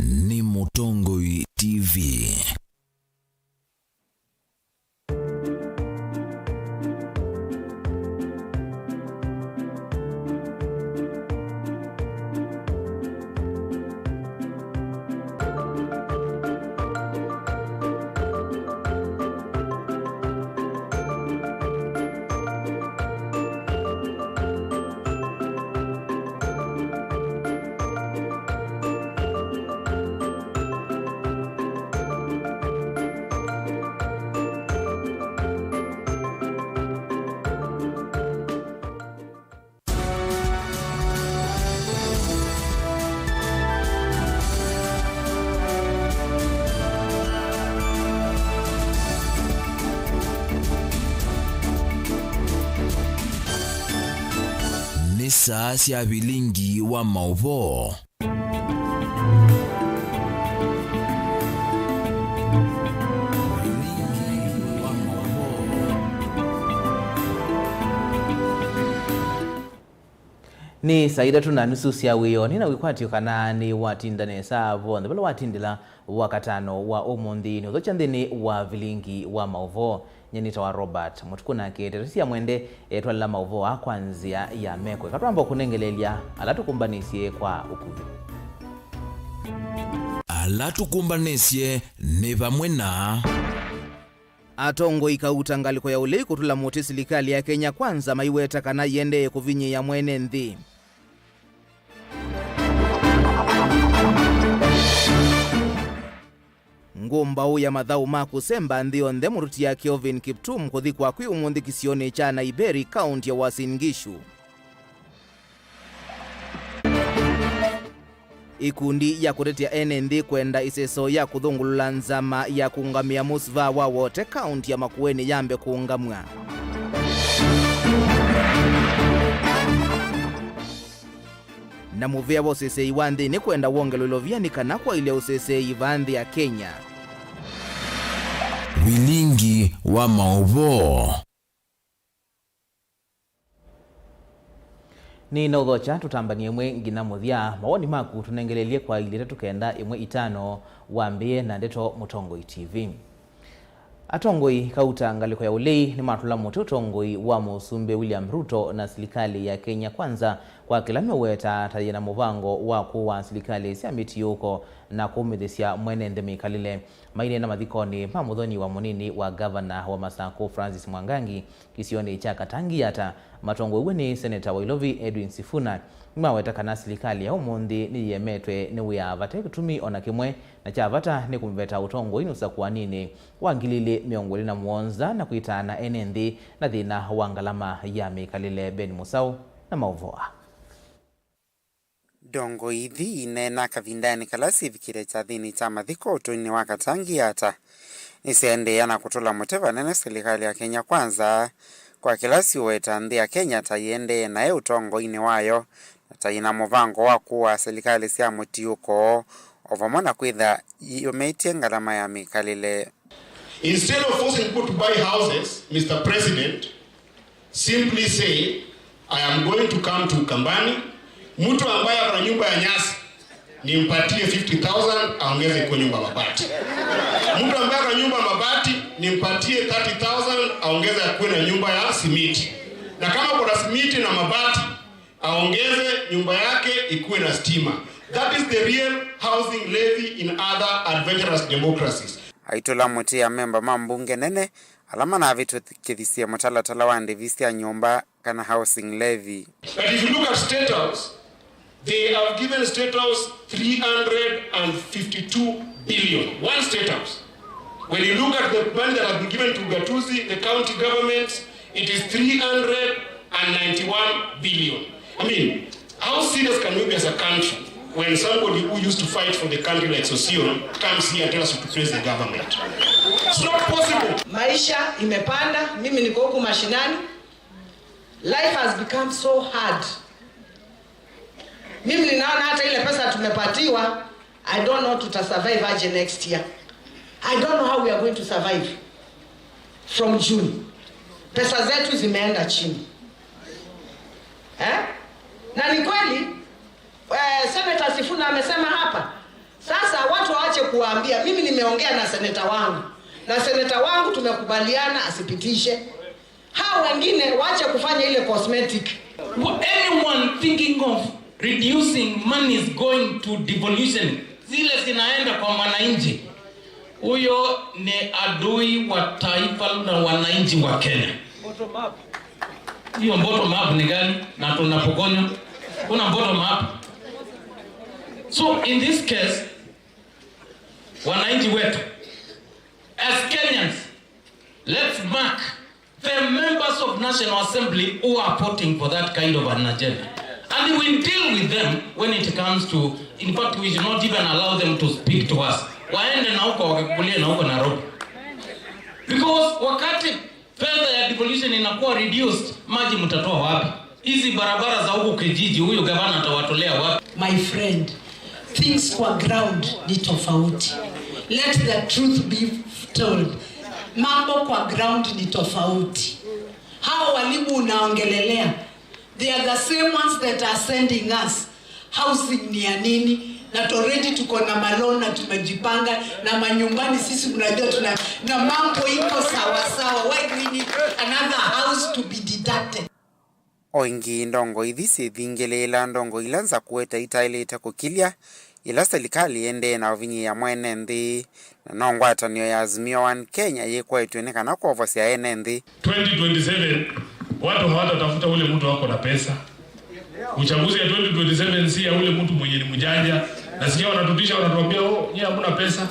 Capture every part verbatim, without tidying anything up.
nĩ Mũtongoi T V. Nĩ saa sya vilingi wa maũvoo. Nĩ saa itatũ na nusu sya wĩoo, nĩ na wĩkwatyo kana nĩ watinda nesa vonthe vala watindĩla wakatano wa ũmũnthĩ nĩ ũthokya nthĩnĩ wa vilingi wa maũvoo. Nye nĩtawa Robert Mũtukũ, nake Teresia Mwende etwalĩla maũvoo aa kwa nzĩa ya meko. Eka twamba kũnengeleelya ala tũkũmbanĩsye kwa ũkuvĩ. Ala tũkũmbanĩsye nĩ vamwe na Atongoi kauta ngalĩko ya ũlei kũtũla mũtĩ silikalĩ ya Kenya Kwanza maiweta kana iendee kũvinyĩĩa mwene nthĩ. Ngũmbaũ ya mathaũ ma kũsemba nthĩ yonthe mũtũtia Kelvin Kiptum kũthikwa kwĩ ũmũnthĩ kĩsionĩ kya Naiberi, kaũnti ya Uasin Gishu. Ikundi ya kũtetea ene nthĩ kwenda ĩseso ya kũthũngũlũla nzama ya kũũngamĩa mũsuvaa wa Wote kaũnti ya Makueni yambe kũũngamw'a. Na mũvĩa wa ũseseei wa nthĩ nĩ kwenda wongelwe ĩlovia nĩ kana kwaĩlya ũseseei vaa nthĩ ya Kenya. Vilingi wa maũvoo. Nĩ na ũthokya tũtambanie ĩmwe nginya mũthya. Mawoni maku tũnengelelye kwa ilĩ itatũ kenda ĩmwe itano wambĩĩe na ndeto Mũtongoi T V. Atongoi kauta ngalĩko ya ũlei nĩmatũla mũtĩ ũtongoi wa Mũsumbĩ William Ruto na silikalĩ ya Kenya Kwanza kwa kĩla meũweta ta yĩna mũvango wa kũaa silikalĩ sya mĩtiũko na kũmĩthĩsya mwene nthĩ mĩkalĩle. Maineena mathikonĩ ma mũthoni wa mũnini wa ngavana wa Masakũ Francis Mwangangi, kĩsionĩ kya Katangiata, matongoew'e nĩ Seneta wa Ilovi Edwin Sifuna, nĩmaweta kana silikalĩ ya ũmũnthĩ nĩyĩemetwe nĩ wĩa vate kĩtumi o na kĩmwe, na kya vata nĩ kũmĩveta ũtongoinĩ ũsakũaninĩ wa ngili ilĩ mĩongo ĩlĩ na mũonza na kwĩtaana ene nthĩ na thĩna wa ngalama ya mĩkalĩle. Ben Mũsaũ na maũvoo aa. Ndongoi ithi ineena kavindanĩ kala syĩvikĩte kyathĩnĩ kya mathiko ũtũinĩ wa Katangiata nĩsyaendeea na kũtũla mũtĩ vanene silikalĩ ya Kenya Kwanza kwa kĩla syũweta nthĩ ya Kenya ta yĩendee naĩ ũtongoinĩ wayo na ta yĩna mũvango wa kũaa silikalĩ sya mũtiũko o vamwe na kwĩtha yĩũmĩtye ngalama ya mĩkalĩle. Instead of forcing people to buy houses, Mister President, simply say, "I am going to come to Ukambani. Mtu ambaye ako na nyumba ya nyasi, nimpatie fifty thousand, aongeze ikuwe nyumba ya mabati. Mtu ambaye ako na nyumba ya mabati, nimpatie thirty thousand, aongeze akuwe na nyumba ya simiti. Na kama kuna simiti na mabati, aongeze nyumba yake ikuwe na stima." That is the real housing levy in other adventurous democracies. Aitũla mũtĩ amemba ma mbunge nene ala manavĩtũkĩthisye mũtalatala wa ndĩvi sya nyũmba kana housing levy. But if you look at State House, they have given State House three hundred and fifty-two billion. One State House. When you look at the money that has been given to Gatuzi, the county governments, it is three hundred and ninety-one billion. I mean, how serious can we be as a country when somebody who used to fight for the country like Sosion comes here and tells us to praise the government? It's not possible. Maisha imepanda, mimi niko huku mashinani. Life has become so hard. Mimi ninaona hata ile pesa tumepatiwa, I don't know tutasurvive aje next year. I don't know how we are going to survive from June. Pesa zetu zimeenda chini. Eh? Na ni kweli, eh, Senator Sifuna amesema hapa. Sasa Kuambia, mimi nimeongea na seneta wangu, na seneta wangu tumekubaliana asipitishe. Hao wengine wache kufanya ile cosmetic. Anyone thinking of reducing money is going to devolution, zile zinaenda kwa mwananchi, huyo ni adui wa taifa na wananchi wa Kenya. Hiyo bottom up ni gani? Na tunapokonywa, kuna bottom up. So in this case, wananchi wetu, as Kenyans, let's mark the members of National Assembly who are voting for that kind of an agenda. And we deal with them when it comes to, in fact, we should not even allow them to speak to us. Waende na huko, wakakulie na huko Nairobi. Because wakati fedha ya devolution inakuwa reduced, maji mtatoa wapi? Hizi barabara za huku kijiji, huyu gavana atawatolea wapi? My friend, things kwa ground ni tofauti. Let the truth be told. Mambo kwa ground ni tofauti. Hao walimu unaongelelea, they are the same ones that are sending us. Housing ni ya nini? Na already tuko na maloan na tumejipanga na manyumbani, sisi mnajua tuna, na mambo iko sawa sawa. Why do we need another house to be deducted? O ĩngĩ, ndongoi ithi syĩthingĩlĩĩla ndongoi ila nzaku etaĩ itaĩlĩte kũkilya, ĩla silikalĩ ĩendee na ũvinyĩĩa mwene nthĩ, na no ngwatanĩo ya Azimio One Kenya yĩkwaĩtw'e nĩ kana kwovosya ene nthĩ. Twenty twenty-seven, watu hawatatafuta ule mtu ako na pesa. Uchaguzi ya twenty twenty-seven si ya ule mtu mwenye ni mjanja. Nasikia wanatutisha, wanatuambia, "Oh, nyie hamuna pesa.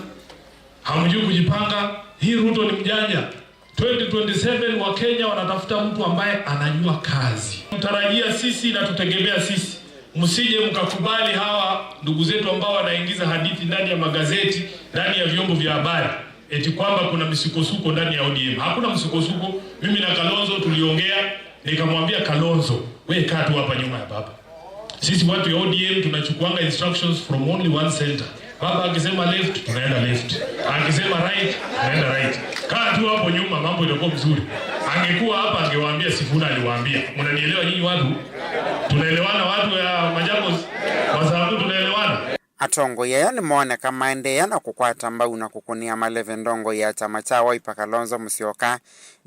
Hamjui kujipanga. Hii Ruto ni mjanja." Twenty twenty-seven, wa Kenya wanatafuta mtu ambaye anajua kazi. Tutarajia sisi na tutegemea sisi. Msije mkakubali hawa ndugu zetu ambao wanaingiza hadithi ndani ya magazeti, ndani ya vyombo vya habari, eti kwamba kuna misukosuko ndani ya O D M. Hakuna msukosuko. Mimi na Kalonzo tuliongea, nikamwambia Kalonzo, "We kaa tu hapa nyuma ya baba. Sisi watu ya O D M tunachukuanga instructions from only one center. Baba akisema left, tunaenda left. Akisema right, tunaenda right. Kaa tu hapo nyuma, mambo itakuwa mzuri." Angekuwa hapa, angewaambia, "Sifuna aliwaambia." Mnanielewa nyinyi watu? Tunaelewana watu ya Machakos? Wazangu, tunaelewana? Atongoi aya nĩmooneka maendeea na kũkwata mbau na kũkũnĩa maleve ndongoi ya kyama kya Wiper Kalonzo Musyoka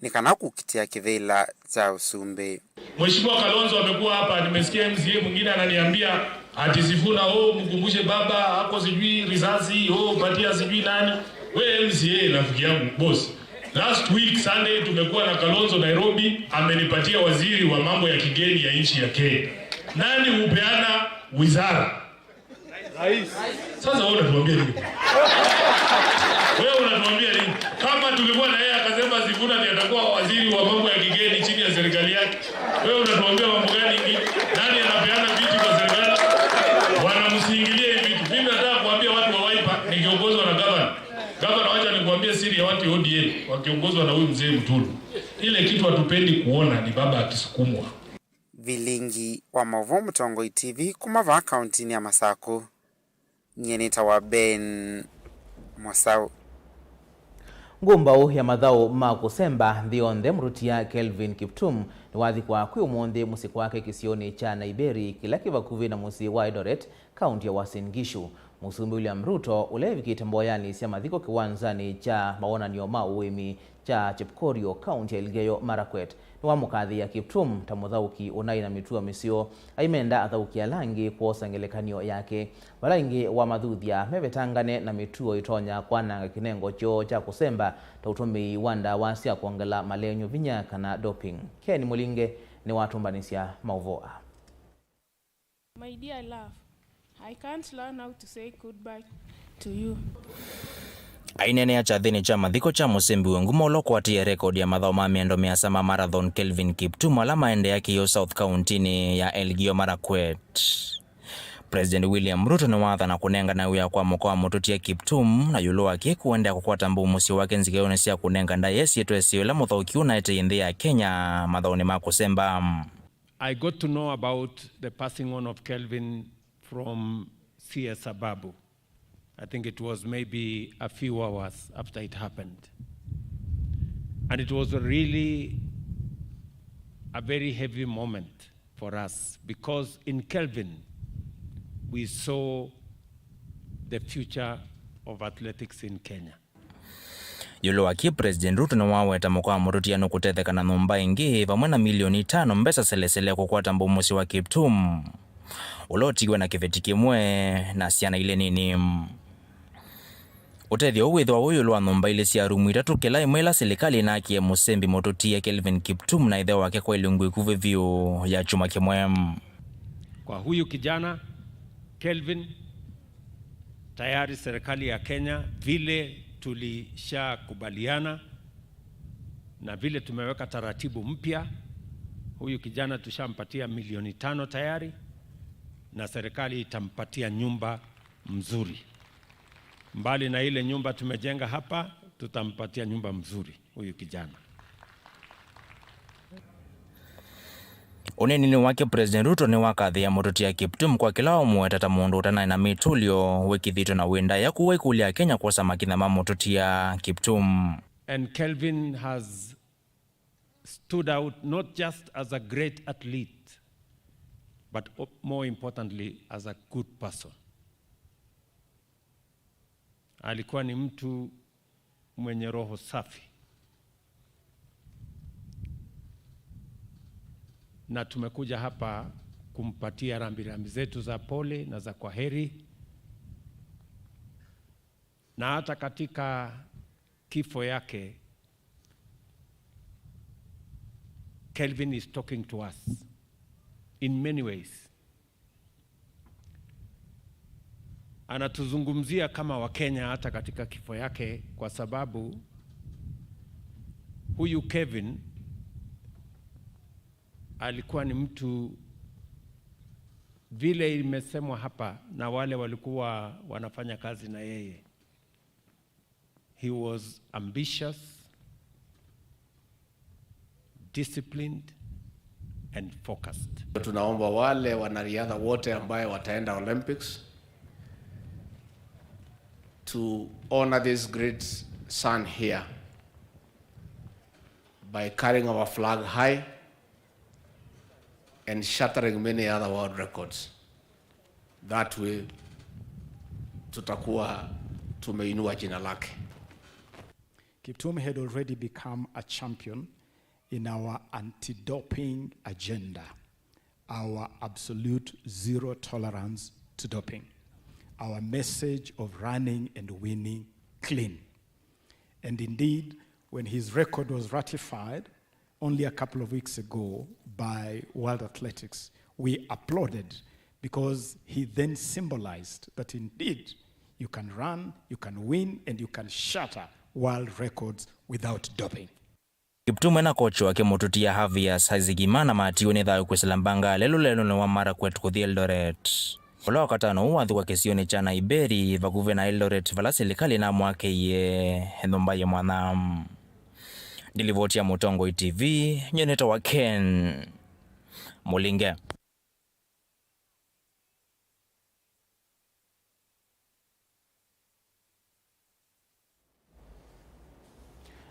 nĩ kana kũkitĩa kĩvĩla kya ũsumbĩ. Mheshimiwa Kalonzo amekuwa hapa, nimesikia M C A mwingine ananiambia ati, "Sifuna, oh, mkumbushe baba ako sijui risasi, oh, patia sijui nani." We M C A, rafiki yangu, boss. Last week Sunday tumekuwa na Kalonzo Nairobi, amenipatia waziri wa mambo ya kigeni ya nchi ya Kenya. Nani hupeana wizara? Sasa wewe unatuambia nini? Wewe unatuambia nini? Kama tulikuwa na yeye akasema Sifuna ndiye atakuwa waziri wa mambo ya kigeni chini ya serikali yake, wewe unatuambia mambo gani ingine? Nani anapeana viti kwa serikali? Wanamsingilia hivi vitu. Mimi nataka kuambia watu wa Wiper, nikiongozwa na gavana. Gavana, wacha nikuambie siri ya watu wa O D M wakiongozwa na huyu mzee Mtulu. Ile kitu hatupendi kuona ni baba akisukumwa. Vilingi wa maũvoo Mũtongoi T V kuma vaa kauntinĩ ya Masakũ. Nyie nĩtawa Ben Mosau. Ngũmbaũ ya mathaũ ma kũsemba nthĩ yonthe, mũtũtia Kelvin Kiptum, nĩwathikwa kwĩ ũmũnthĩ mũsyĩ kwake kĩsionĩ kya Naiberi, kĩla kĩ vakuvĩ na mũsyĩ wa Eldoret, kaunti ya Uasin Gishu. Mũsumbĩ William Ruto, ũla evikĩte mboyanĩ sya mathiko kĩwanzanĩ kya mawonany'o ma ũĩmi kya Chepkorio, kaunti ya Elgeyo Marakwet, nĩwamũkathĩĩa Kiptum ta mũthaũki ũnaĩ na mĩtuo mĩseo, aimenda athaũki ala angĩ kwosa ngelekany'o yake. Vala aingĩ wamathuthya mevetangane na mĩtuo ĩtonya kwananga kĩnengo kyoo kya kũsemba, ta ũtũmĩi wa ndawa sya kwongela malenyu vinya kana doping. Ken Mũlinge nĩwatũmbanĩsya maũvoo aa. My dear love, I can't learn how to say goodbye to you. Aineenea kyathĩnĩ kya mathiko kya mũsembi wĩ nguma ũla ũkwatĩĩe rekodi ya mathaũ ma mĩendo mĩasa ma marathon, Kelvin Kiptum, ala maendeea Keiyo South kauntinĩ ya Elgeyo Marakwet. President William Ruto nĩwathana kũnengana wĩa kwa mũka wa mũtũtia Kiptum, na ĩũlũ wa kĩĩ kũendeea kũkwata mbau mũsyĩ wake nzikĩonĩ sya kũnenga ndaĩa syĩtwa ĩseo ĩla mũthaũki ũnaeteie nthĩ ya Kenya mathaũnĩ ma kũsemba. I got to know about the passing on of Kelvin from C S Ababu. I think it was maybe a few hours after it happened. And it was really a very heavy moment for us because in Kelvin, we saw the future of athletics in Kenya. Ĩũlũ wa kĩĩ, President Ruto nĩwaweta mũka wa mũtũtia nũkũtetheka na nyũmba ĩngĩ vamwe na milioni itano mbesa selesele kũkwata mbũmũsĩ wa Kiptum, ũla ũtiiwe na kĩveti kĩmwe na syana ilĩ nini. Ũtethyo ũũ wĩthĩwa wĩ ĩũlũ wa nyũmba ilĩ sya rumu itatũ kĩla ĩmwe ila silikalĩ ĩnaakie mũsembi mũtũtia Kelvin Kiptum na ĩthe wake kwa ilungu ĩkuvĩ vyũ ya kyumwa kĩmwe. Kwa huyu kijana Kelvin, tayari serikali ya Kenya, vile tulishakubaliana na vile tumeweka taratibu mpya, huyu kijana tushampatia milioni tano tayari, na serikali itampatia nyumba mzuri. Mbali na ile nyumba tumejenga hapa, tutampatia nyumba mzuri huyu kijana. Ũneeninĩ wake, President Ruto nĩwakathĩĩa mũtũtia Kiptum kwa kĩla wamũweta ta mũndũ ũtanaĩ na mĩtũlyo, wĩkĩthĩtwe na wĩ ndaĩa kũwa ĩkũlyo ya Kenya kwosa makinya ma mũtũtia Kiptum. And Kelvin has stood out not just as a great athlete, but o- more importantly, as a good person. Alikuwa ni mtu mwenye roho safi. Na tumekuja hapa kumpatia rambirambi zetu za pole na za kwaheri. Na hata katika kifo yake, Kelvin is talking to us in many ways. Anatuzungumzia kama Wakenya hata katika kifo yake, kwa sababu huyu Kevin alikuwa ni mtu, vile imesemwa hapa na wale walikuwa wanafanya kazi na yeye, he was ambitious, disciplined and focused. Tunaomba wale wanariadha wote ambaye wataenda Olympics to honor this great son here by carrying our flag high and shattering many other world records. That way tutakuwa tumeinua jina lake. Kiptum had already become a champion in our anti-doping agenda, our absolute zero tolerance to doping, our message of running and winning clean. And indeed, when his record was ratified only a couple of weeks ago by World Athletics, we applauded because he then symbolized that indeed you can run, you can win, and you can shatter world records without doping. Kiptum na kochi wake mũtũtia Javier Isaac Imana matiwe nĩ thayũ kwĩsĩla mbanga lelũ lelũnĩ wa Marakwet kũthi Eldoret. Ũla wakatano ũũ wathikwa kĩsionĩ kya Naiberi vakuvĩ na Eldoret, vala silikalĩ ĩnamwakĩie nyũmba yĩ mwanya. Ndilivoti ya Mũtongoi T V, nyie nĩtawa Ken Mũlinge.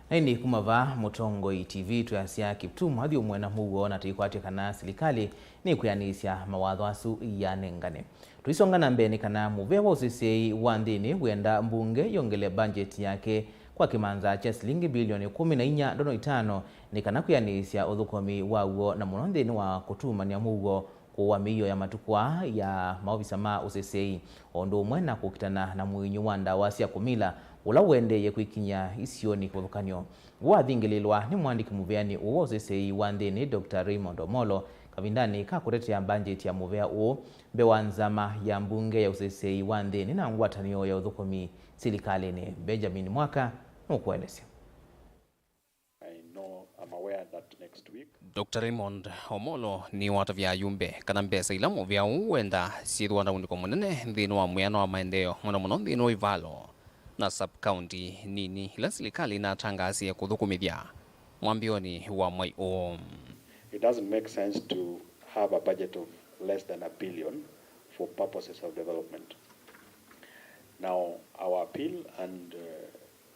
Na ĩndĩ kuma vaa Mũtongoi T V twĩasya Kiptum athi ũmwe na mũuo na tũikwatw'a kana silikalĩ nĩkwĩanĩsya mawatho asu yanengane. Tũisonga na mbee nĩ kana mũvea wa ũseseei wa nthĩnĩ wĩenda mbunge yongele mbanjeti yake kwa kĩmanza kya silingi mbilioni kũmi na inya ndono itano nĩ kana kwĩanĩsya ũthũkũmi waw'o na mũno nthĩnĩ wa kũtumanĩa mũuo kũũa mĩio ya matukũ aa ya maovisa ma ũseseei, o ũndũ ũmwe na kũkitana na mũinyũ wa ndawa sya kũmila ũla ũendeeie kwĩkiny'a isionĩ kĩvathũkany'o. Ũũ wathingĩlĩĩlwa nĩ mũandĩki mũveanĩ ũũ wa ũseseei wa nthĩnĩ, Doctor Raymond Omolo, kavindanĩ ka kũtetea mbanjeti ya mũvea ũũ mbee wa nzama ya mbunge ya ũseseei wa nthĩnĩ na ngwatanĩo ya ũthũkũmi silikalĩnĩ. Benjamin Mwaka nũkũelesya. I know, I'm aware that next week. Doctor Raymond Omolo nĩwatavya ayumbe kana mbesa ila mũvea ũũ wenda syĩthĩwa na ũnĩko mũnene nthĩnĩ wa mwĩano wa maendeeo, mũno mũno nthĩnĩ wa ivalo na sub-county nini ila silikalĩ ĩnatangaasie kũthũkũmĩthya mwambĩonĩ wa mwai ũũ. It doesn't make sense to have a budget of less than a billion for purposes of development. Now, our appeal and, uh,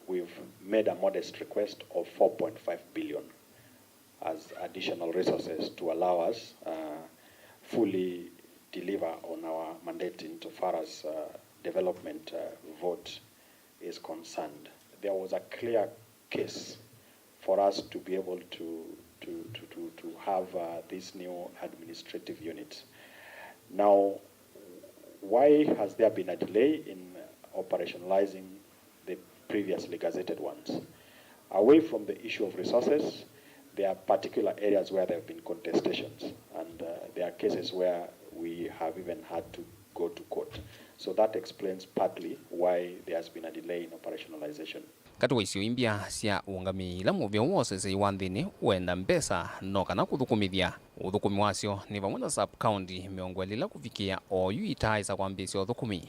we've made a modest request of four point five billion as additional resources to allow us, uh, fully deliver on our mandate insofar as, uh, development, uh, vote is concerned. There was a clear case for us to be able to, to, to, to, to have uh, this new administrative unit. Now, why has there been a delay in operationalizing the previously gazetted ones? Away from the issue of resources, there are particular areas where there have been contestations, and uh, there are cases where we have even had to go to court. So that explains partly why there has been a delay in operationalization. Katĩ wa isio imbya sya ũũngamĩi ila mũvĩa ũũ wa ũseseĩ wa nthĩnĩ ũenda mbesa no kana kũthũkũmĩthya, ũthũkũmi wasyo nĩ vamwe na sub-county mĩongo ĩlĩ ila kũvikĩa oyu itaaĩsa kwambĩĩsya ũthũkũmi,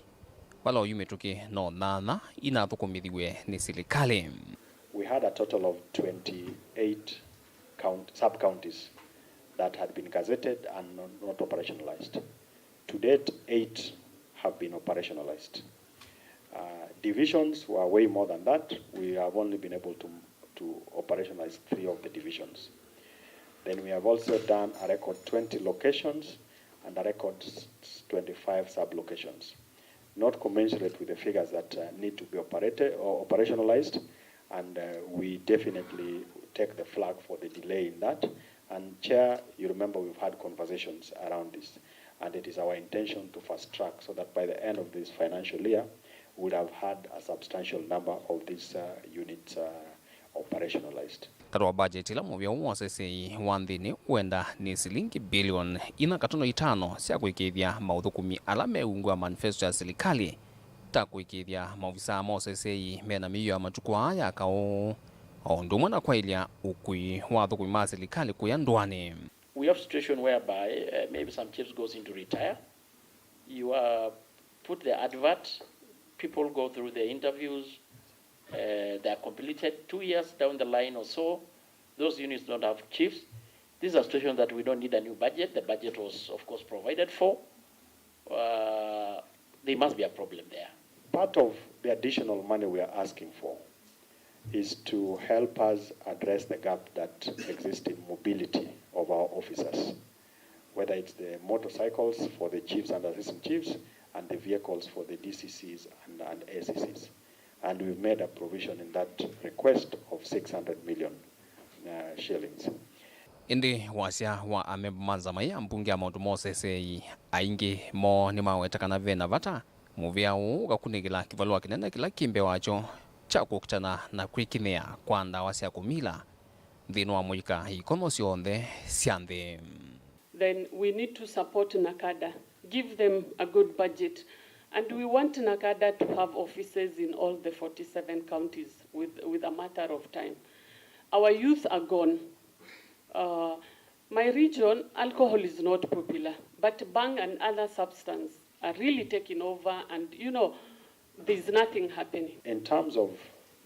vala oyu mĩtũkĩ no nyanya inathũkũmĩthiw'e nĩ silikalĩ. We had a total of twenty-eight count, sub-counties that had been gazetted and not, not operationalized. To date, eight have been operationalized. Uh, divisions were way more than that. We have only been able to, to operationalize three of the divisions. Then we have also done a record twenty locations and a record s-, twenty-five sub-locations. Not commensurate with the figures that uh, need to be operated or operationalized, and uh, we definitely take the flak for the delay in that. And Chair, you remember we've had conversations around this, and it is our intention to fast track so that by the end of this financial year, we would have had a substantial number of these uh, units uh, operationalized. Katĩ wa budget ĩla mũvĩa ũũ wa ũseseĩ wa nthĩnĩ ũenda nĩ silingi bilioni inya katono itano sya kũĩkĩĩthya maũthũkũmi ala me ungu wa manifesto ya silikalĩ, ta kũĩkĩĩthya maovisaa ma ũseseĩ me na mĩio ya matukũ aa ya kaũ, o ũndũ ũmwe na kwaĩlya ũkui wa athũkũmi ma silikalĩ kũya ndũanĩ. We have situation whereby uh, maybe some chiefs goes into retire. You uh, put the advert, people go through the interviews, uh, they are completed two years down the line or so. Those units don't have chiefs. This is a situation that we don't need a new budget. The budget was, of course, provided for. Uh, there must be a problem there. Part of the additional money we are asking for is to help us address the gap that exists in mobility of our officers, whether it's the motorcycles for the chiefs and assistant chiefs and the vehicles for the D C Cs and, and A C Cs. And we've made a provision in that request of six hundred million uh, shillings. Ĩndĩ wasya wa amemba ma nzama ya mbunge ya maũndũ ma ũseseĩ aingĩ moo nĩmaweta kana ve na vata mũvĩa ũũ ũkakunĩkĩla kĩvalũa kĩnene kĩla kĩ mbee wakyo kya kũkitana na kwĩkinyĩa kwa ndawa sya kũmila nthĩnĩ wa mũika ikono syonthe sya nthĩ. Then we need to support NACADA, give them a good budget. And we want NACADA to have offices in all the forty-seven counties with, with a matter of time. Our youth are gone. Uh, my region, alcohol is not popular, but bang and other substance are really taking over, and, you know, there's nothing happening. In terms of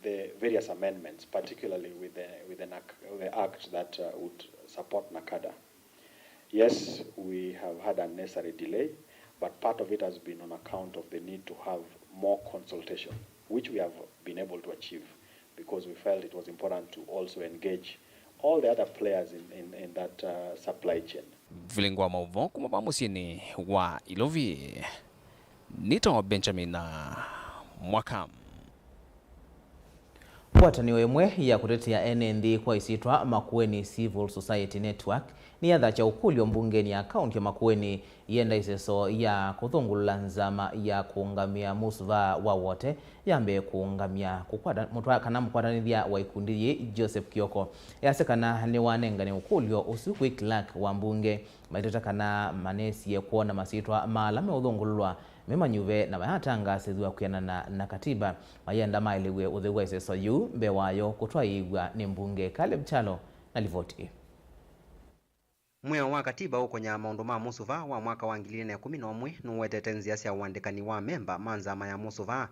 the various amendments, particularly with the, with the, NAC, the act that uh, would support NACADA, yes, we have had unnecessary delay, but part of it has been on account of the need to have more consultation, which we have been able to achieve because we felt it was important to also engage all the other players in, in, in that uh, supply chain. Vilingi wa maũvoo kuma va mũsyĩnĩ wa Ilovi, nĩtawa Benjamin Mwaka. Ngwatanĩo ĩmwe ya kũtetea ene nthĩ kwa ĩsyĩtwa Makueni Civil Society Network nĩyathakya ũkũlyo mbungenĩ ya kaũnti ya Makueni yenda ĩseso ya kũthũngũlũla nzama ya kũũngamĩa mũsuvaa wa Wote yambe kũũngamya kũkwata, mũtwa-, kana mũkwatanĩthya wa ikundi yĩĩ Joseph Kioko. Yasya kana nĩwanengane ũkũlyo ũsu kwĩ clerk wa mbunge maiteta kana manesie kwona masyĩtwa ma ala meũthũngũlũlwa me manyuve na mayatangaasĩthw'a kwĩanana na katiba. Mayenda maelewe ũtheu wa ĩseso yĩu mbee wayo kũtwaĩĩw'a nĩ mbunge. Caleb Kyalo na livoti ĩĩ. Mwĩao wa katiba ũkonyaa maũndũ ma mũsuvaa wa mwaka wa ngili ilĩ na ĩkũmi na ũmwe nũwetete nzĩa sya ũandĩkani wa memba ma nzama ya mũsuvaa.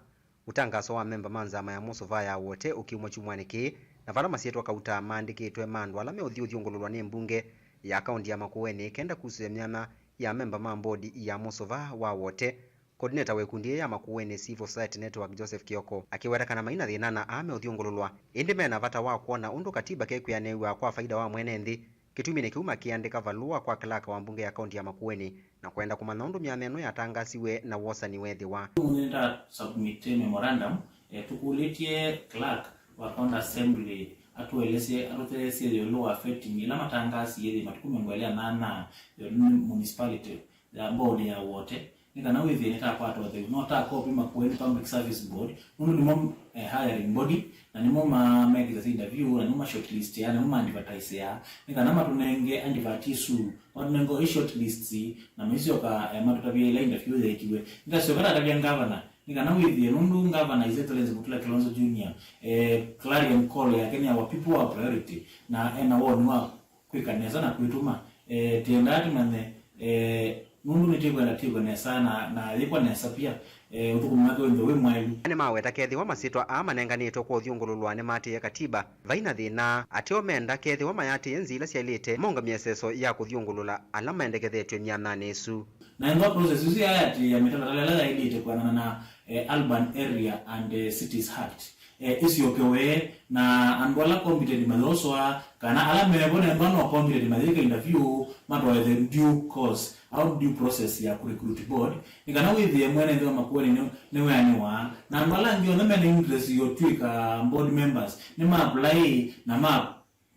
Ũtangaso wa memba ma nzama ya mũsuvaa ya Wote ũkiumwa kyumwanĩ kĩĩ, na vala masyĩtwa kauta maandĩkĩtwe ma andũ ala meũthi ũthyũngũlũlwa nĩ mbunge ya kaũnti ya Makueni kenda kusũĩa myanya ya amemba ma mbodi ya mũsuvaa wa Wote. Coordinator wa ĩkundi yĩĩ ya Makueni Civil Society Network, Joseph Kioko, akĩweta kana maina thĩna na aa meũthyũngũlũlwa, ĩndĩ mena vata wa kwona ũndũ katiba kekwĩanĩw'a kwa faida wa mwene nthĩ. Kĩtuminĩ kĩu makĩandĩka valũa kwa clerk wa mbunge ya kaũnti ya Makueni na kwenda kũmanya ũndũ myanya ĩno yatangasiwe na wosani weethĩwa. Nĩnda submit memorandum Eh, tũkũlĩtye clerk wa county assembly atũelesye, atũtheesye ĩũlũ wa vetting ĩla matangaasie ĩthĩ matukũ mĩongo ĩlĩ na nana yo nĩ municipality ya board ya Wote, nĩ kana wĩthĩe nĩtakwata ũtheu. No ta copy Makueni Public Service Board, nũndũ nĩmo, eh, hiring body, na nĩmo ma, mekĩsasya interview, na nĩmo ma shortlist ya, na nĩmo ma advertise ya, nĩ kana matũnenge advert isu, matũnenge i shortlist, na maisyoka, eh, matũtavye ĩla interview yeekiwe. Nĩtasyoka tatavya ngavana, nĩ kana wĩthĩe, nũndũ ngavana His Excellency Mutula Kilonzo Junior, eh, clarion call yake nĩ our people our priority, na ena woni wa kwĩka nesa na kwĩtũma, eh, tĩendaa tũmanye, eh, nũndũ nĩtĩkwenda tĩkwe nesa na, na yĩkwa nesa pia, eh, ũthũkũmi wake wĩnthe wĩ mwaĩlu. Nĩmaweta kethĩwa masyĩtwa aa manenganĩtwe kwa ũthyũngũlũlwa nĩmaatĩĩe katiba, vai na thĩna, ateo menda kethĩwa mayatĩĩe nzĩa ila syaĩlĩte maũngamye ĩseso ya kũthyũngũlũla ala maendekethetw'e myananĩ ĩsu. Na ĩndĩ process ĩsu yayatĩĩa mĩtalatala ĩla yaĩlĩte kwĩanana na, eh, urban area and, eh, Cities Act, eh, ĩsyokewe, na andũ ala competent mayoswa, kana ala mevo nengwa no competent mayĩka interview, matwae the due course, au due process ya kũrecruit board, nĩ kana wĩthĩe mwene nthĩ wa Makueni nĩ, nĩweanĩwa, na andũ ala angĩ onthe mena interest ya ũtw'ĩka board members, nĩ ma apply na ma,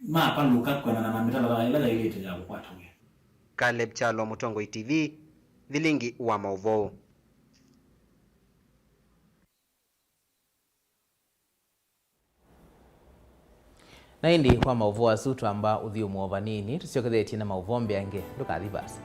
mapalũka kwĩanana na mĩtalatala ĩla yaĩlĩte ya kũkwata wĩa. Caleb Kyalo, Mũtongoi T V, Vilingi wa Maũvoo. Na ĩndĩ kwa maũvoo asu twamba ũthyũmũo vanini, tũsyokethetye na maũvoo mbeange, ndũkathi vaasa.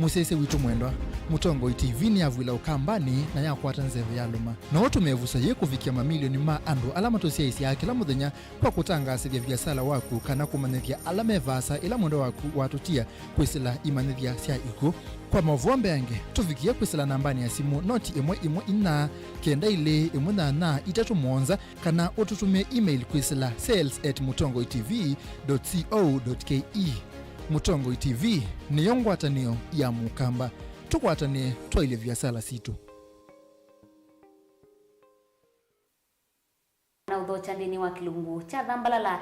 Mũsyaĩĩsya witũ mwendwa, Mũtongoi T V nĩyavw'ĩla ũkambanĩ na yakwata nzeve yalũma. No ũtũme ĩvuso yĩĩ kũvikĩa mamilioni ma andũ ala matũsyaĩĩsyaa kĩla mũthenya kwa kũtangaasĩthya viasala waku kana kũmanyĩthya ala me vaasa ĩla mwendwa waku watũtia kwĩsĩla imanyĩthya sya ikw'ũ. Kwa maũvoo mbeange, tũvikĩe kwĩsĩla nambanĩ ya simũ noti ĩmwe ĩmwe inya, kenda ilĩ, ĩmwe nyanya, itatũ mũonza, kana ũtũtũmĩe email kwĩsĩla sales at mũtongoi T V dot co dot K E. Mũtongoi T V nĩyo ngwatanĩo ya Mũkamba. Tũkwatanĩe twaĩlye viasala sitũ. Na ũthokya nthĩnĩ wa kĩlungu kya thambalala.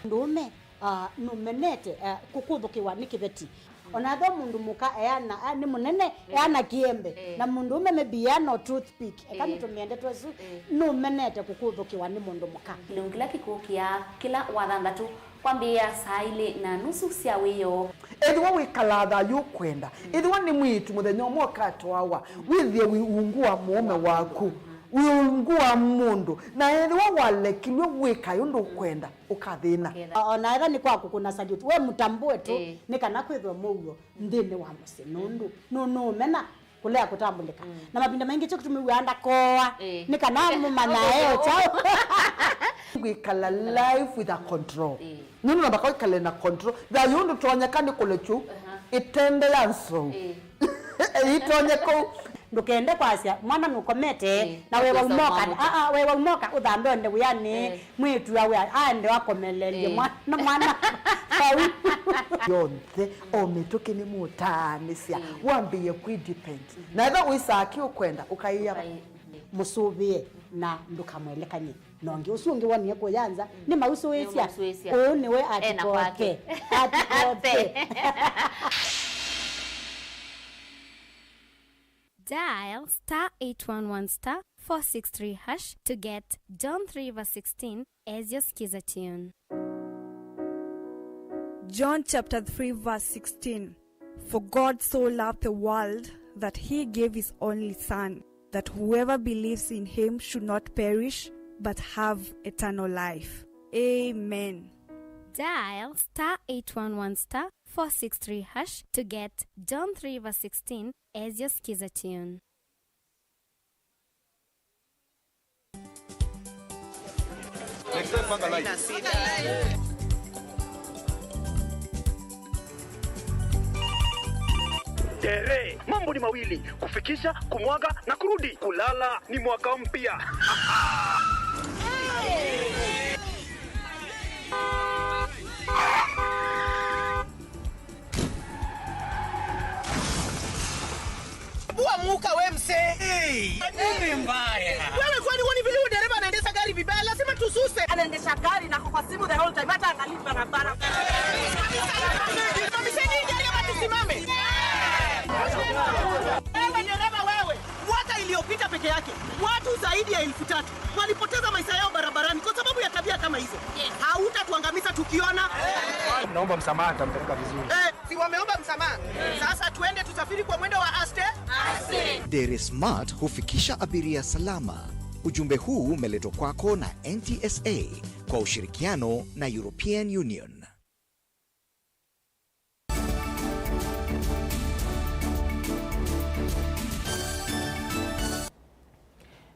Mũndũũme, ah, nũmenete, ah, kũkũthũkĩwa nĩ kĩveti. O na ethĩwa mũndũ mũka eana, ah, nĩ mũnene, eana kĩembe. Eh. Na mũndũũme maybe eana o toothpick. Eka nĩtũmĩe ndeto ĩsu, nũmenete kũkũthũkĩwa nĩ mũndũ mũka. Kĩlungu kĩla kĩkũkĩa kĩla wathanthatũ. Kwambĩĩa saa ilĩ na nusu sya wĩoo. Ethĩwa wĩkalaa thayũ ũkwenda, ethĩwa nĩ mwĩĩtu mũthenya ũmwe ũkatwawa, wĩthĩe wĩ ungu wa mũũme waku, wĩ ungu wa mũndũ, na ethĩwa walekilw'e wĩkae ũndũ ũkwenda, ũkathĩna. O na ethĩwa nĩ kwa kũkũna salute, we mũtambũe tu, nĩ kana kwĩthwe mũuo nthĩnĩ wa mũsyĩ, nũndũ nũnũũmena kũlea kũtambũlĩka. Na mavinda maingĩ kyo kĩtũmĩw'aa ndakooa, nĩ kana mũmanyae o kyaũ. Ngwĩkala life with a control. Nũndũ namba kwa ĩkale na control. Thayũ ndũtonyeka nĩ kũlekyũ ĩtende ya nsou. Ĩtonye kũu. Ndũkende kwasya mwana nũkomete na wewa umoka. Aa, wewa umoka ũthambe onde wĩanĩ. Mwĩĩtu awe aende akomelelye mwana, mwana vau. Yonthe, o mĩtũkĩ nĩmũtaanĩsya, wambĩĩe kwĩ depend. Na ethĩwa wĩsaa kĩ ũkwenda, ũkaĩa mũsũvĩe na ndũkamwelekany'e na ũngĩ. Ũsu ũngĩ wonie kũya nza, nĩmausũĩsya. Ũũ nĩwe atikoke. Atikoke. Dial star eight one one star four six three hash to get John three verse sixteen as your skiza tune. John chapter three verse sixteen. For God so loved the world that he gave his only Son, that whoever believes in him should not perish but have eternal life. Amen. Dial star eight one one star four six three hash to get John three verse sixteen as your skiza tune. Tere, mambo ni mawili, kufikisha, kumwaga na kurudi. Kulala ni mwaka mpya. Bua muka we mse. Hey, nini mbaya? Wewe kwani woni vile huyo dereva anaendesha gari vibaya? Lazima tususe. Anaendesha gari na kwa simu the whole time, hata angalii barabara. Elfu tatu walipoteza maisha yao barabarani kwa sababu ya tabia kama hizo. Hautatuangamiza tukiona. Naomba msamaha, nitampeleka vizuri. Eh, si wameomba msamaha? Sasa tuende tusafiri kwa mwendo wa aste. Dairy Smart hufikisha abiria salama. Ujumbe huu umeletwa kwako na N T S A kwa ushirikiano na European Union.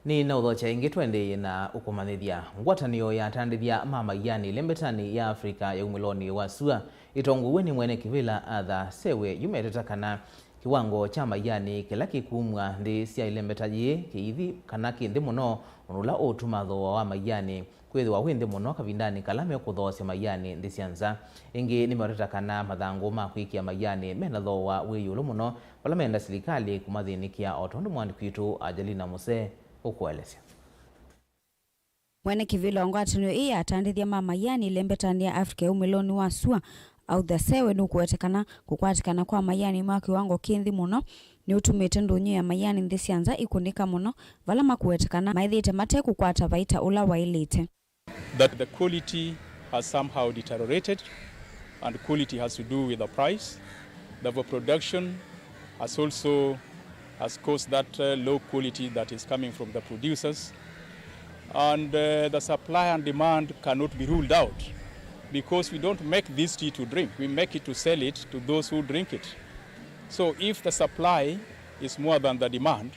Nĩnaũthokya ĩngĩ tũendeeye na ũkũmanyĩthya. Ngwatanĩo ya atandĩthya ma maiani ĩlembetanĩ ya Africa ya umĩlonĩ wa sua ĩtongoew'e nĩ mwene kĩvĩla Arthur Sewe yumeteta kana kĩwango kya maiani kĩla kĩkumw'a nthĩ sya ĩlembeta yĩĩ kĩithi kana kĩ nthĩ mũno, ũndũ ũla ũũtuma thooa wa maiani kwĩthĩwa wĩ nthĩ mũno kavindanĩ kala mekũthoosya maiani nthĩ sya nza. Ĩngĩ nĩmeũteta kana mathangũ ma kwĩkĩa maiani mena thooa wĩ ĩũlũ mũno, vala menda silikalĩ kũmathĩnĩkĩa, o tondũ mũandĩki witũ Angelina Muse ũkũelesya. Mwene kĩvĩla wa ngwatanĩo ĩĩ ya atandĩthya ma maiani ĩlembetanĩ ya Africa ya umĩlonĩ wa sua, Arthur Sewe nũkũweta kana kũkwatĩkana kwa maiani ma kĩwango kĩ nthĩ mũno nĩũtumĩte ndũnyũ ya maiani nthĩ sya nza ikũnĩka mũno, vala makũweta kana maĩthĩĩte mate kũkwata vaita ũla waĩlĩte. That the quality has somehow deteriorated, and quality has to do with the price. The overproduction has also has caused that, uh, low quality that is coming from the producers. And, uh, the supply and demand cannot be ruled out, because we don't make this tea to drink, we make it to sell it to those who drink it. So if the supply is more than the demand,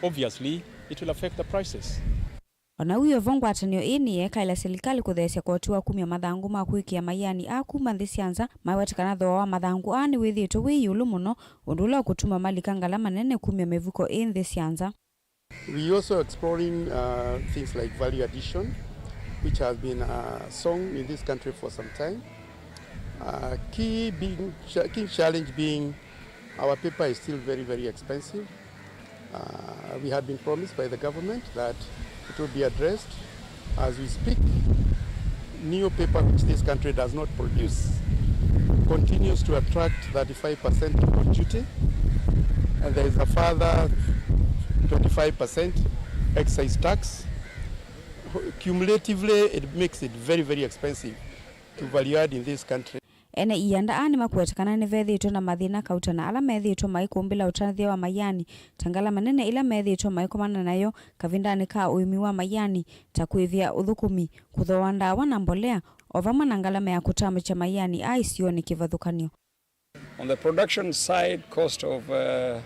obviously it will affect the prices. O na wĩ o vo, ngwatanĩo ĩĩ nĩyeekaĩla silikalĩ kũtheesya koti wa kumya mathangũ ma kwĩkĩa maiani aa kuma nthĩ sya nza, maweta kana thooa wa mathangũ aa nĩwĩthĩĩtwe wĩ ĩũlũ mũno, ũndũ ũla ũkũtuma malika ngalama nene kumya mĩvuko ĩ nthĩ sya nza. We also exploring, uh, things like value addition, which has been a song in this country for some time. Uh, key being, key challenge being our paper is still very, very expensive. Uh, we had been promised by the government that it will be addressed. As we speak, new paper, which this country does not produce, continues to attract thirty-five percent import duty, and there is a further twenty-five percent excise tax. Cumulatively, it makes it very, very expensive to value add in this country. Ene ianda aa nĩmakũweta kana nĩvethĩĩtwe na mathĩna kauta na ala methĩĩtwe maikũmbĩla ũtandĩthya wa maiani, ta ngalama nene ĩla methĩĩtwe maikomana nayo kavindanĩ ka ũĩmi wa maiani, ta kũĩvĩa ũthũkũmi, kũthooa ndawa na mbolea, o vamwe na ngalama ya kũtambũkya maiani aa isionĩ kĩvathũkany'o. On the production side, cost of, uh,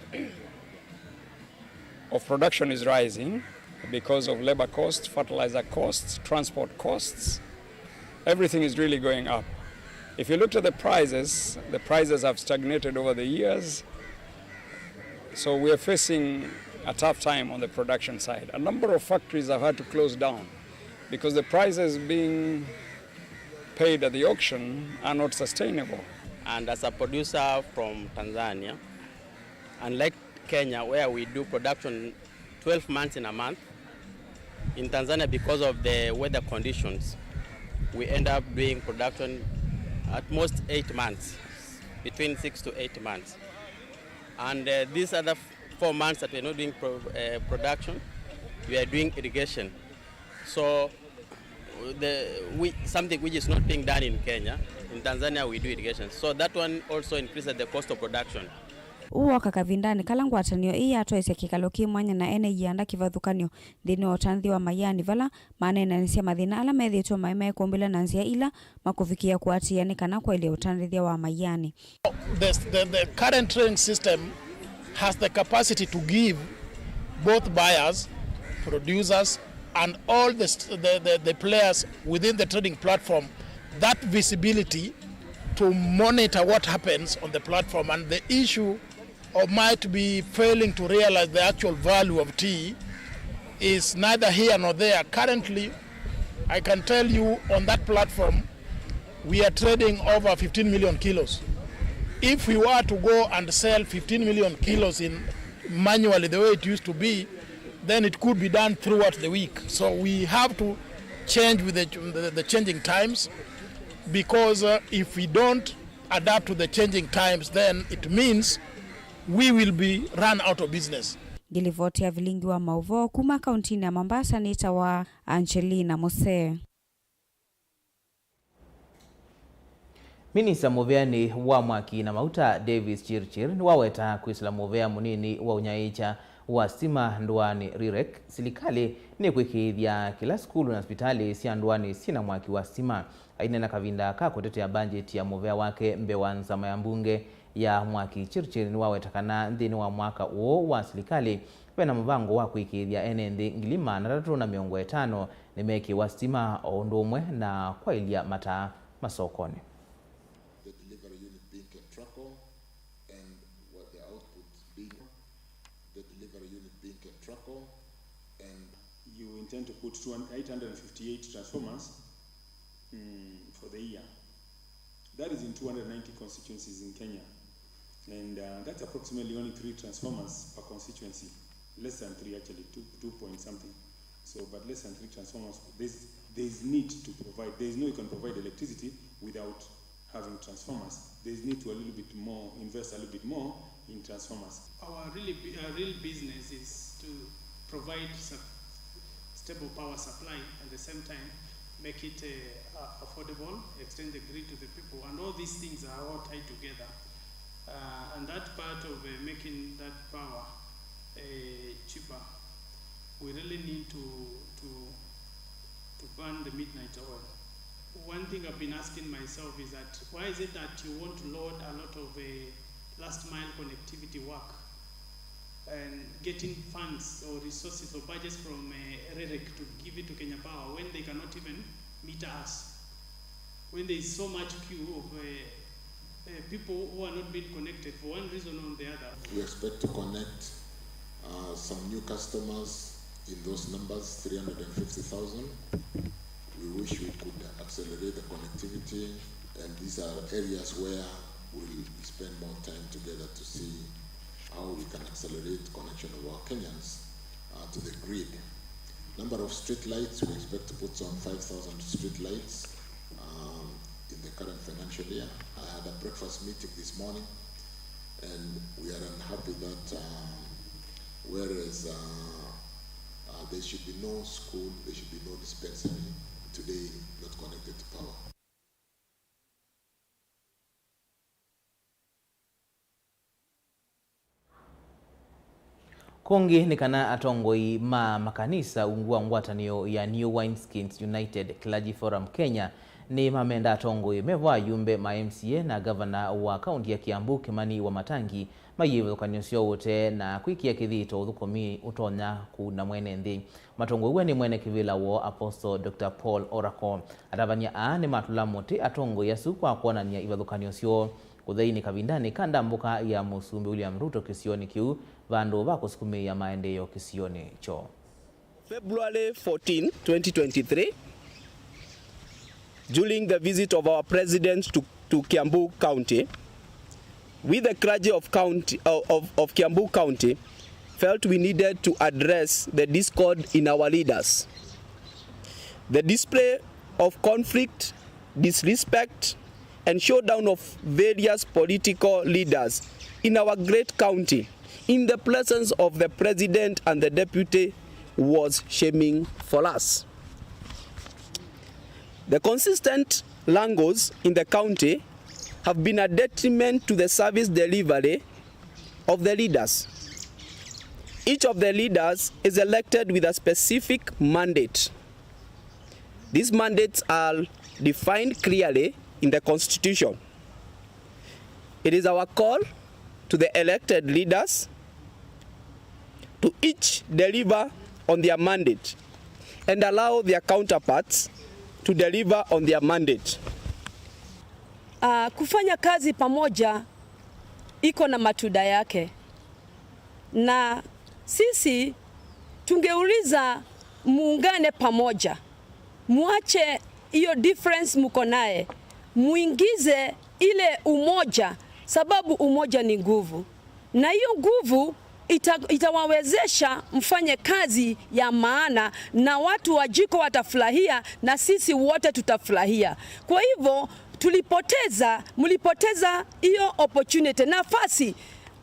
of production is rising because of labor costs, fertilizer costs, transport costs. Everything is really going up. If you looked at the prices, the prices have stagnated over the years. So we are facing a tough time on the production side. A number of factories have had to close down because the prices being paid at the auction are not sustainable. And as a producer from Tanzania, unlike Kenya, where we do production twelve months in a month, in Tanzania, because of the weather conditions, we end up doing production at most eight months, between six to eight months. And, uh, these other f-, four months that we're not doing pro-, uh, production, we are doing irrigation. So, the, we, something which is not being done in Kenya, in Tanzania we do irrigation. So that one also increases the cost of production. Ũũ woka kavindanĩ kala ngwatanĩo ĩĩ yatwaĩsya kĩkalo kĩ mwanya na ene ianda kĩvathũkany'o nthĩnĩ wa ũtandĩthya wa maiani, vala maneenanĩsya mathĩna ala methĩĩtwe maĩ mekũmbĩla na nzĩa ila makũvikĩĩa kũatĩĩa nĩ kana kwaĩlya ũtandĩthya wa maiani. The, the, the current trading system has the capacity to give both buyers, producers, and all the, st-, the, the, the players within the trading platform that visibility to monitor what happens on the platform, and the issue or might be failing to realize the actual value of tea is neither here nor there. Currently, I can tell you on that platform, we are trading over fifteen million kilos. If we were to go and sell fifteen million kilos in manually the way it used to be, then it could be done throughout the week. So we have to change with the, the, the changing times, because, uh, if we don't adapt to the changing times, then it means we will be run out of business. Ngĩlivoti ya vilingi wa maũvoo kuma kauntinĩ ya Mombasa nĩtawa Angelina Musee. Minista mũvĩanĩ wa mwaki na mauta Davis Chirchir nĩwaweta kwĩsĩla mũvĩa mũnini wa ũnyaĩĩkya wa sitima ndũanĩ REREC. Silikalĩ nĩkwĩkĩĩthya kĩla sukulu na sipitalĩ sya ndũanĩ syĩna mwaki wa sitima. Aineena kavinda ka kũtetea mbanjeti ya mũvĩa wake mbee wa nzama ya mbunge ya mwaki, Chirchir nĩwaweta kana nthĩnĩ wa mwaka ũũ wa silikalĩ, vena mũvango wa kwĩkĩĩthya ene nthĩ ngili maana atatũ na mĩongo ĩtano nĩmekĩwa sitima o ũndũ ũmwe na kwaĩlya mataa masokonĩ. The delivery unit being Ketraco and what the output being the delivery unit being Ketraco and you intend to put two hundred, eight hundred fifty-eight transformers, mm, for the year. That is in two hundred ninety constituencies in Kenya. And uh, that's approximately only three transformers per constituency. Less than three, actually, two, two point something. So, but less than three transformers. There's, there's need to provide. There's no you can provide electricity without having transformers. There's need to a little bit more, invest a little bit more in transformers. Our really, bu- uh, real business is to provide sup- stable power supply, at the same time make it uh, uh, affordable, extend the grid to the people, and all these things are all tied together. Uh, and that part of uh, making that power uh, cheaper, we really need to, to, to burn the midnight oil. One thing I've been asking myself is that why is it that you want to load a lot of uh, last mile connectivity work and getting funds or resources or budgets from uh, REREC to give it to Kenya Power when they cannot even meter us? When there is so much queue of uh, uh, people who are not being connected for one reason or the other. We expect to connect uh, some new customers in those numbers, three hundred fifty thousand. We wish we could accelerate the connectivity, and these are areas where we'll spend more time together to see how we can accelerate connection of our Kenyans uh, to the grid. Number of street lights, we expect to put some five thousand street lights um, in the current financial year. I had a breakfast meeting this morning, and we are unhappy that um, whereas uh, uh, there should be no school, there should be no dispensary today not connected to power. Kũngĩ nĩ kana atongoi ma makanisa ungu wa ngwatanĩo ya New Wineskins United Clergy Forum Kenya nĩ mamenda atongoi me vo ayumbe ma M C A na ngavana wa kaunti ya Kiambu Kimani Wamatangi maiye ivethũkany'o syoo ũtee na kwĩkĩa kĩthito ũthũkũmi ũtonya kũuna mwene nthĩ. Matongoi w'e nĩ mwene kĩvĩla woo Apostle Doctor Paul Orako. Atavany'a aa nĩmatũla mũtĩ atongoi asu kwa kwonany'a ivathũkany'o syoo kũtheinĩ kavindanĩ ka ndambũka ya Mũsumbĩ William Ruto kĩsionĩ kĩu vandũ va kũsukumĩĩa maendeeo kĩsionĩ kyoo. February fourteen, twenty twenty-three, during the visit of our president to, to Kiambu County, we the clergy of, county, of, of, of Kiambu County felt we needed to address the discord in our leaders. The display of conflict, disrespect, and showdown of various political leaders in our great county in the presence of the president and the deputy was shaming for us. The consistent wrangles in the county have been a detriment to the service delivery of the leaders. Each of the leaders is elected with a specific mandate. These mandates are defined clearly in the constitution. It is our call to the elected leaders to each deliver on their mandate and allow their counterparts to deliver on their mandate. Ah, kufanya kazi pamoja iko na matunda yake, na sisi tungeuliza muungane pamoja, muache hiyo difference mko naye, muingize ile umoja, sababu umoja ni nguvu, na hiyo nguvu ita, itawawezesha mfanye kazi ya maana, na watu wa Jiko watafurahia na sisi wote tutafurahia. Kwa hivyo tulipoteza, mlipoteza hiyo opportunity, nafasi.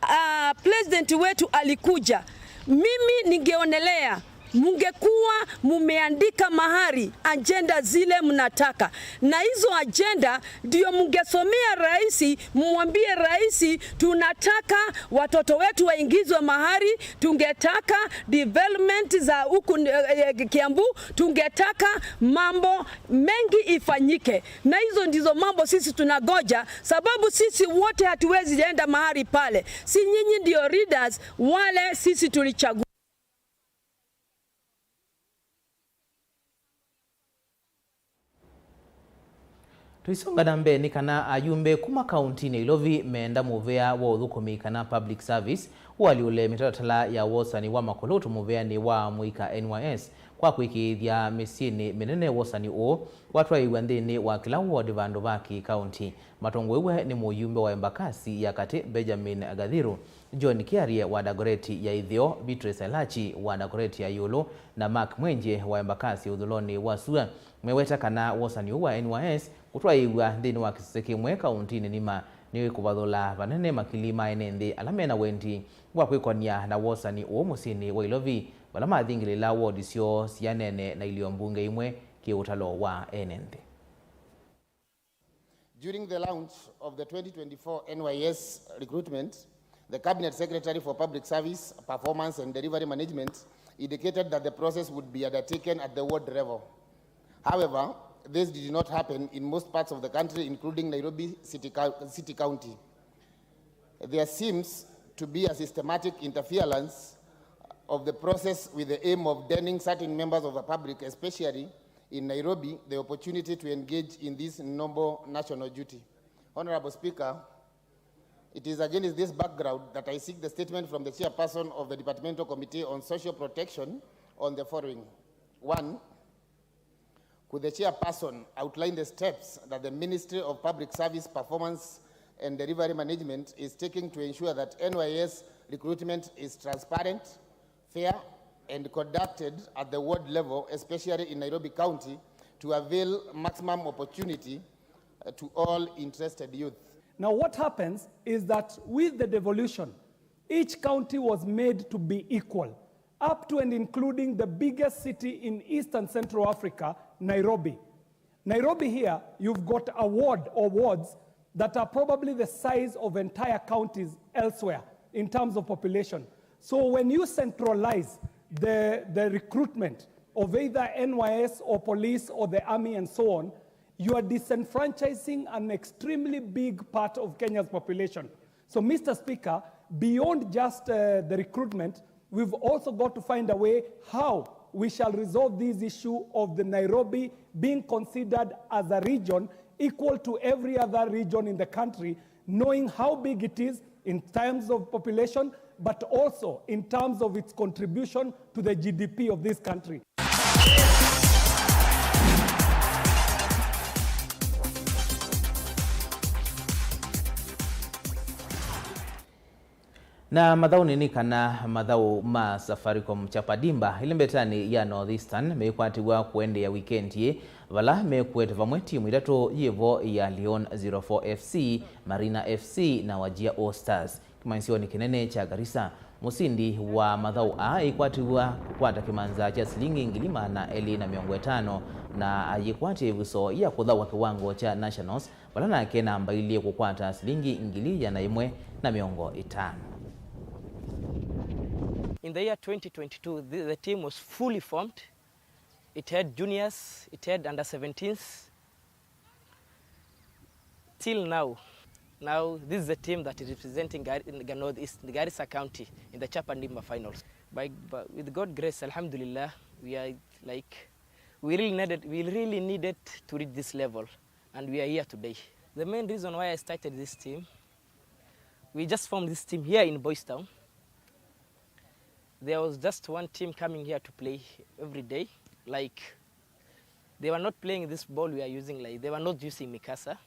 Ah, president wetu alikuja Mimi ningeonelea mungekuwa mumeandika mahali ajenda zile mnataka, na hizo ajenda ndio mungesomea rais, mwambie rais, tunataka watoto wetu waingizwe mahali, tungetaka development za huku, eh, eh, Kiambu, tungetaka mambo mengi ifanyike. Na hizo ndizo mambo sisi tunagoja, sababu sisi wote hatuwezi enda mahali pale. Si nyinyi ndio leaders wale sisi tulichagua. Tũisonga na mbee, nĩ kana ayumbe kuma kauntinĩ ya Ilovi meenda mũvea wa ũthũkũmi kana public service ũalyũle mĩtalatala ya wosani wa makolũtũ mũveanĩ wa mũika N Y S kwa kwĩkĩĩthya mĩsyĩnĩ mĩnene. Wosani ũũ watwaĩĩw'a nthĩnĩ wa kĩla ward vandũ va kĩ-kaunti. Matongoew'e nĩ mũyumbe wa Embakasi ya Katĩ Benjamin Gathiru, John Kiarie wa Dagoreti ya Ĩtheo, Beatrice Elachi wa Dagoreti ya Ĩũlũ, na Mark Mwenje wa Embakasi ũthũlonĩ wa sua. Meweta kana wosani ũũ wa N Y S kũtwaĩĩw'a nthĩnĩ wa kĩsese kĩmwe kauntinĩ nima nĩ kũvathũla vanene makili ma ene nthĩ ala mena wendi wa kwĩkonia na wosani ũũ mũsyĩnĩ wa Ilovi, vala mathingĩlĩla wodi syoo sianene na ilio mbunge imwe kĩ ũtalo wa ene nthĩ. During the launch of the twenty twenty-four N Y S recruitment, the Cabinet Secretary for Public Service, Performance and Delivery Management indicated that the process would be undertaken at the ward level. However, this did not happen in most parts of the country, including Nairobi City, Cou- City County. There seems to be a systematic interference of the process with the aim of denying certain members of the public, especially in Nairobi, the opportunity to engage in this noble national duty. Honorable Speaker, it is against this background that I seek the statement from the chairperson of the Departmental Committee on Social Protection on the following. One, could the chairperson outline the steps that the Ministry of Public Service, Performance and Delivery Management is taking to ensure that N Y S recruitment is transparent, fair, and conducted at the ward level, especially in Nairobi County, to avail maximum opportunity, uh, to all interested youth? Now, what happens is that with the devolution, each county was made to be equal, up to and including the biggest city in Eastern Central Africa, Nairobi. Nairobi here, you've got a ward or wards that are probably the size of entire counties elsewhere in terms of population. So when you centralize the, the recruitment of either N Y S or police or the army and so on, you are disenfranchising an extremely big part of Kenya's population. So, Mister Speaker, beyond just, uh, the recruitment, we've also got to find a way how we shall resolve this issue of the Nairobi being considered as a region equal to every other region in the country, knowing how big it is in terms of population, but also in terms of its contribution to the G D P of this country. Na mathaũnĩ nĩ kana mathaũ ma Safaricom Chapa Dimba ĩlĩ mbetanĩ ya North Eastern mekwatĩw'a kũendeea wikendi ĩĩ, vala mekũete vamwe timu itatũ yĩvo ya Leon zero four F C, Marina F C na Wajir All Stars. Kĩmanyĩsyonĩ kĩnene kya Garissa, mũsindi wa mathaũ aa ĩkwatĩw'a kũkwata kĩmanza kya silingi ngili maana elĩ na mĩongo ĩtano, na ayĩkwatya ĩvuso ya kũthaũa kĩwango kya nationals, vala nake namba ilĩ kũkwata silingi ngili ĩana ĩmwe na mĩongo ĩtano. In the year twenty twenty-two, the, the team was fully formed. It had juniors, it had under seventeens. Till now, now this is the team that is representing Gar- in Ga- North East, Garissa County in the Chapa Dimba finals. By, by, with God grace, Alhamdulillah, we are like, we really needed, we really needed to reach this level, and we are here today. The main reason why I started this team, we just formed this team here in Boys Town. There was just one team coming here to play every day. Like, they were not playing this ball we are using, like, they were not using mikasa.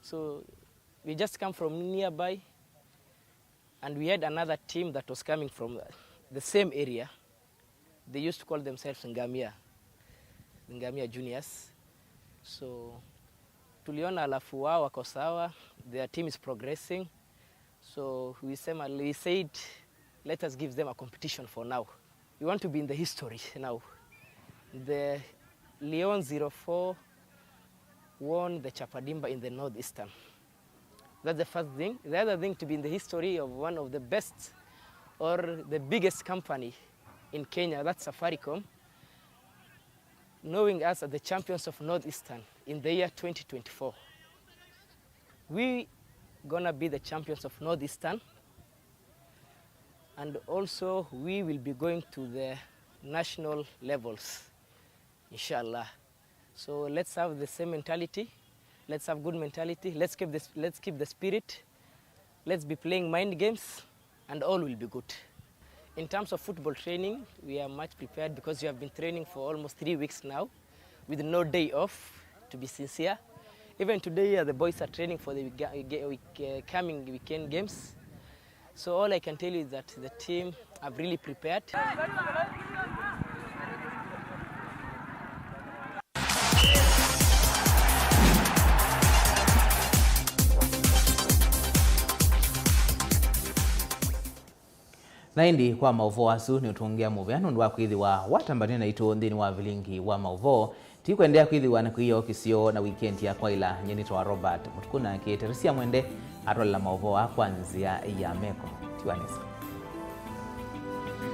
So we just come from nearby, and we had another team that was coming from the same area. They used to call themselves Ngamia, Ngamia Juniors. So tuliona alafu wao wako sawa, their team is progressing. So we sema, we said, Let us give them a competition for now. We want to be in the history now. The Leon zero four won the Chapadimba in the Northeastern. That's the first thing. The other thing, to be in the history of one of the best or the biggest company in Kenya, that's Safaricom, knowing us as the champions of Northeastern in the year twenty twenty-four. We gonna be the champions of Northeastern, and also we will be going to the national levels, inshallah. So let's have the same mentality. Let's have good mentality. Let's keep this, let's keep the spirit. Let's be playing mind games, and all will be good. In terms of football training, we are much prepared because we have been training for almost three weeks now, with no day off, to be sincere. Even today, uh, the boys are training for the ga- ga- week, uh, coming weekend games. So all I can tell you is that the team have really prepared. Na ĩndĩ kwa maũvoo asu nĩ ũtũngĩa mũvea nũndũ wa kwĩthĩwa watambanĩe naitũ nthĩnĩ wa vilingi wa maũvoo. Ti kwendeea kwĩthĩwa na kwĩyoo kĩsio na wikendi ya kwaĩla. Nyie nĩtawa Robert Mũtukũ, nake Teresia Mwende atwalela maũvoo aa kwa nzĩa ya meko. Tiwa nesa.